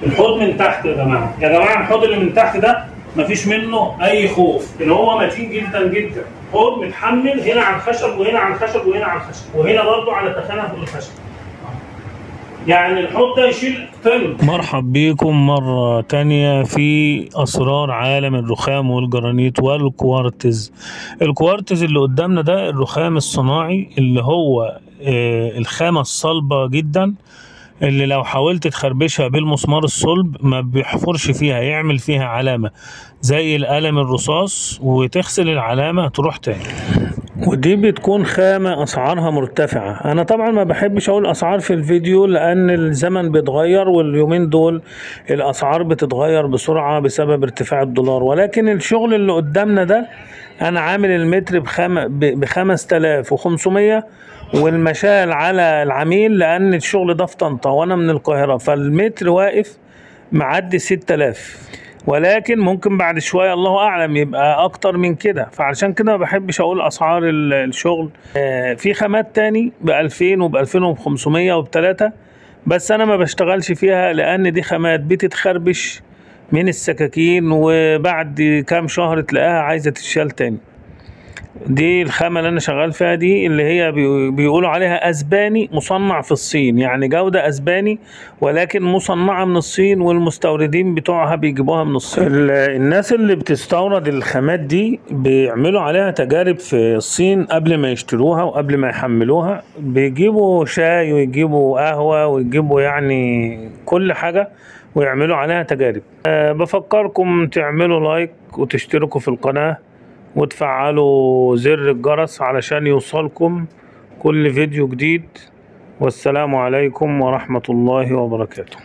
الحوض من تحت يا جماعة، يا جماعة الحوض اللي من تحت ده مفيش منه اي خوف، ان هو متين جدا جدا. حوض متحمل هنا على الخشب وهنا على الخشب وهنا على الخشب وهنا برضه على تخانه فوق الخشب. يعني الحوض ده يشيل طن. مرحب بيكم مرة تانية في أسرار عالم الرخام والجرانيت والكوارتز. الكوارتز اللي قدامنا ده الرخام الصناعي اللي هو الخامة الصلبة جدا، اللي لو حاولت تخربشها بالمسمار الصلب ما بيحفرش فيها، يعمل فيها علامة زي القلم الرصاص، وتغسل العلامة تروح تاني. ودي بتكون خامة أسعارها مرتفعة. أنا طبعا ما بحبش أقول أسعار في الفيديو لأن الزمن بيتغير، واليومين دول الأسعار بتتغير بسرعة بسبب ارتفاع الدولار. ولكن الشغل اللي قدامنا ده أنا عامل المتر ب5500 والمشال على العميل، لأن الشغل ده في طنطا وأنا من القاهرة، فالمتر واقف معدي 6000، ولكن ممكن بعد شوية الله أعلم يبقى أكتر من كده. فعشان كده ما بحبش أقول أسعار الشغل. في خامات تاني ب2000 وب2500 وب3، بس أنا ما بشتغلش فيها لأن دي خامات بتتخربش من السكاكين، وبعد كام شهر تلاقيها عايزة تتشال تاني. دي الخامة اللي أنا شغال فيها دي اللي هي بيقولوا عليها أسباني مصنع في الصين، يعني جودة أسباني ولكن مصنعة من الصين، والمستوردين بتوعها بيجيبوها من الصين. الناس اللي بتستورد الخامات دي بيعملوا عليها تجارب في الصين قبل ما يشتروها وقبل ما يحملوها، بيجيبوا شاي ويجيبوا قهوة ويجيبوا يعني كل حاجة ويعملوا عليها تجارب. بفكركم تعملوا لايك وتشتركوا في القناة وتفعلوا زر الجرس علشان يوصلكم كل فيديو جديد. والسلام عليكم ورحمة الله وبركاته.